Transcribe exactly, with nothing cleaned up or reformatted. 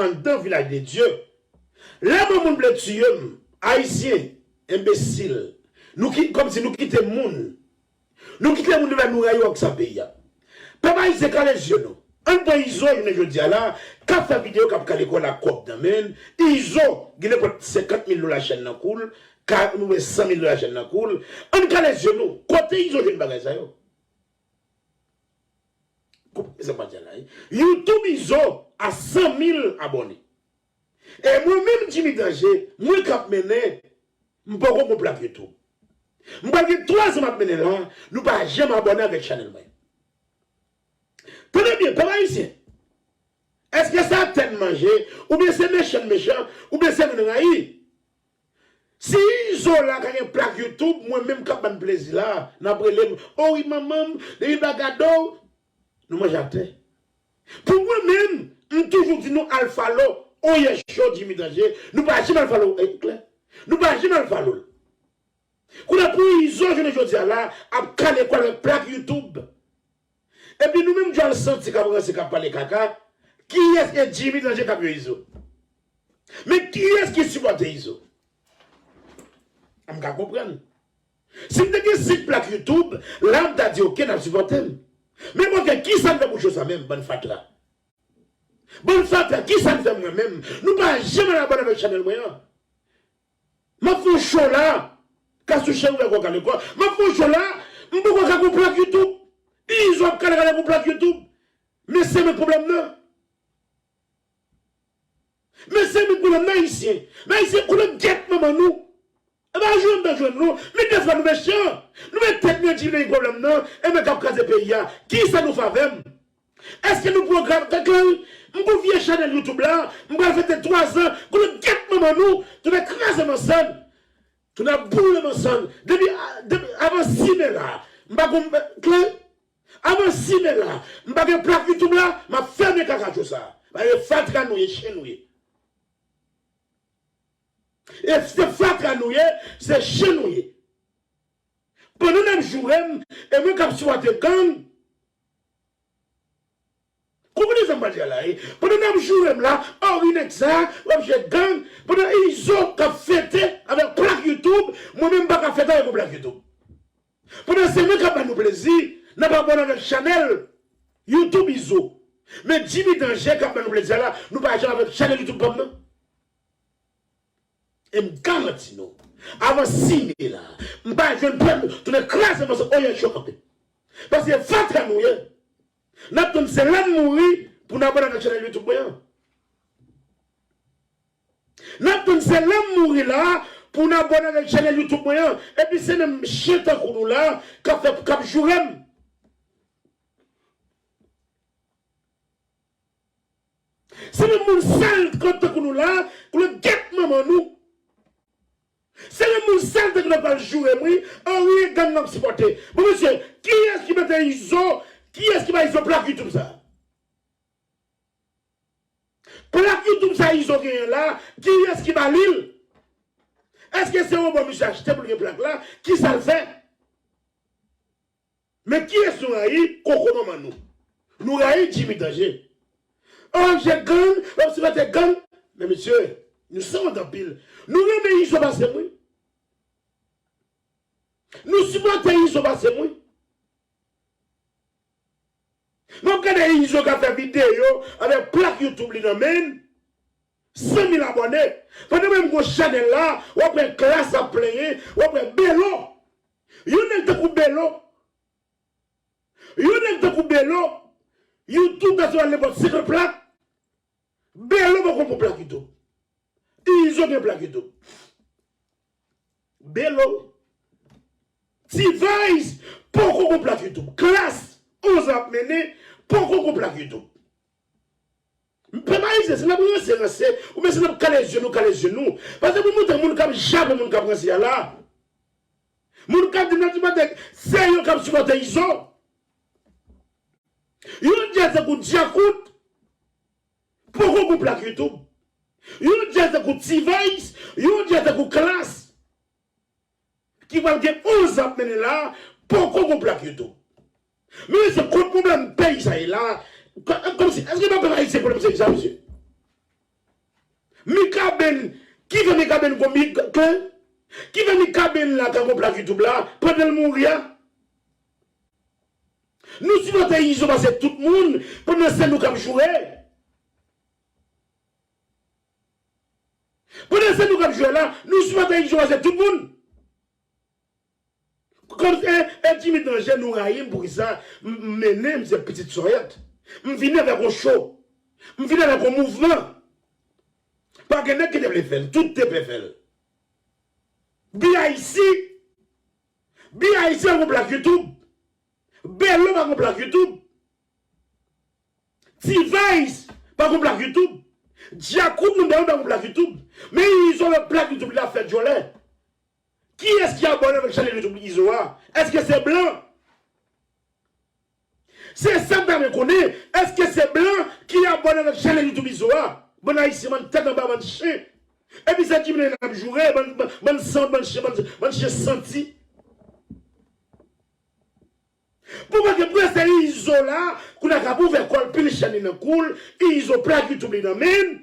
anndan Vilaj de Dye. Lè granmoun vle tiye m, Ayisyen, enbesil, nou ki, kòmsi nou kite moun. Nou kite moun vle nou rayi w ak sa peyi a. Pèp ayisyen, kale zye nou. Ann pran Izo jounen jodi a la, k ap fè videyo, k ap kale kò l ak kòb nan men l. Izo gen nenpòt senkant mil dola chèn nan kou l, ka, oubyen san mil dola chèn nan kou l. Ann kale zye nou. Kote Izo jwenn bagay sa yo? Konprann sa m ap di a la, wi. YouTube Izo a san mil abòne. E mwen menm, Jimmy Danje, mwen k ap mennen, m poko gon plak YouTube. M pral gen twa zan m ap mennen la, nou pa janm abòne avèk chanèl mwen. Tande byen, pèp ayisyen. Èske sa tè n manje, oubyen se mechan n mechan, oubyen se moun n rayi? Si Izo la ka gen plak YouTube, mwen menm k ap ban n plezi la, n ap rele m, o wi manman m, depi m pa gade w, nou manje atè. Pou mwen menm, m toujou di nou al follow Oyè Show Jimmy Danje, nou pa janm al follow, e, klè. Nou pa janm al follow l. Kounye a pou Izo jounen jodi a la, ap kale kò l avèk plak YouTube. Epi nou menm djòl santi k ap ranse, k ap pale kaka, kiyès e Jimmy Danje k ap yo Izo? Men kiyès ki sipòte Izo? M ka konprann. Si m te gen senk plak YouTube, la m ta di, oke, n ap sipòte m. Men oke, kisa n fè pou cho sa menm, bann fatra? Bann fatra, kisa n fè mwen menm? Nou pa janm al abòne avèk chanèl mwen an. M ap fè yon cho la, Kasou Cheri ouvè kò, kale kò. M ap fè yon cho la, m poko ka gon plak YouTube. Izo ap kale kale gon plak YouTube. Men se menm pwoblèm nan. Men se menm pwoblèm nan, Ayisyen. Men Ayisyen, koulè gèt manman nou. E pa jwenn, pa jwenn nou. Men dèfwa nou mechan. Nou met tèt nou di men pwoblèm nan. E men k ap kraze peyi a. Kisa nou fè avè m? Èske nou pwogram, kèk lè, m pou vye chanèl YouTube la, m pral fete twa zan, koulè gèt manman nou, tounen kraze mansann, tounen ap boule mansann, depi, depi avan sis me la, m pa gon, klè, avan sis me la, m pa gen plak YouTube la, m ap fèmen kakacho sa, paske fatra nou ye, chen nou ye. E se fatra nou ye, se chen nou ye. Pandan n ap joure m, e mwen k ap sipòte gang. Konprann sa m pral di a la, wi. Pandan n ap joure m la, o wi nèg sa, w ap jwe gang. Pandan Izo k ap fete avèk plak YouTube, mwen menm m pa ka fete avèk yon plak YouTube. Pandan se mwen k ap ba nou plezi, n ap abòne avèk chanèl YouTube Izo. Men Jimmy Danje k ap ba nou plezi a la, nou pa janm avèk chanèl YouTube pa m nan. E m garanti nou, avan sis me la, m pa jwenn pèp tounen kraze mòso Oyè Show kanpe. Paske fatra nou ye. N ap tann se lè m mouri pou n abòne avèk chanèl YouTube mwen an. N ap tann se lè m mouri la pou n abòne avèk chanèl YouTube mwen an. Epi se menm chen tankou nou la k ap fè, k ap joure m. Se menm moun sal tankou nou la, koulè gèt manman nou. Se menm moun sal tankou nou pral joure m, wi. An wi, gang n ap sipòte. Bon, mesye, kiyès ki mete Izo, kiyès ki ba Izo plak YouTube sa? Plak YouTube sa Izo genyen la, kiyès ki ba li l? Èske se yon bò misye achte pou l gen plak la? Kisa l fè? Men kiyès nou rayi? Koko manman nou. Nou rayi Jimmy Danje. O M G gang, w ap sipòte gang. Men mesye, nou sanwont anpil. Nou renmen Izo pase m, wi. Nou sipòte Izo pase m, wi. M ap gade Izo k ap fè videyo avèk plak YouTube li nan men l. San mil abòne. Pandan menm gwo chanèl la, w ap wè Klass ap plenyen, w ap wè Belo. Yon nèg tankou Belo. Yon nèg tankou Belo, YouTube ta sou al nenpòt senkant plak. Belo poko gon plak YouTube. Izo gen plak YouTube. Belo. T-Vice poko gon plak YouTube. Klass, onz ap mennen, poko gon plak YouTube. Pèp ayisyen, si n ap ranse, ranse, oubyen si n ap kale zye nou, kale zye nou. Paske pou montre moun k ap jape moun k ap ranse a la. Moun k ap di n ap sipòte, se yo k ap sipòte Izo. Yon djaz tankou Djakout, poko gon plak YouTube. Yon djaz tankou T-Vice, yon djaz tankou Klass, ki pral gen onz ap mennen la, poko gon plak YouTube. Men se kot pwoblèm peyi sa ye la. Kò-, kòmsi, èske pa pèp ayisyen pwoblèm se sa, mesye? Mikaben, ki fè Mikaben gon mik kle? Ki fè Mikaben la ka gon plak YouTube la pandan l mouri a? Nou sipòte Izo pase tout moun pandan se nou k ap joure. Pandan se nou k ap joure la, nou sipòte Izo pase tout moun. Kòm e, e Jimmy Danje nou rayi m poukisa m, m mennen m se pitit sòyèt. M vini avèk yon cho. M vini avèk yon mouvman. Pa gen nèg ki te vle fè l. Tout te vle fè l. B I C, B I C pa gon plak YouTube. Belo pa gon plak YouTube. T-Vice pa gon plak YouTube. Djakout nou pa gon plak YouTube. Men Izo lòt plak YouTube li ap fè djòlè. Kiyès ki abòne avèk chanèl YouTube Izo a? Èske se blan? Se sa m ta vle konnen. Èske se blan ki abòne avèk chanèl YouTube Izo a? Bann ayisyen, bann tèt anba, bann chen. Epi se Jimmy n ap joure, bann, bann, bann sant, bann chen, bann, bann chen santi. Pou mwen gen prese Izo la, kounye a k ap ouvè kò l, pil chèn li nan kou l, Izo plak YouTube li nan men l,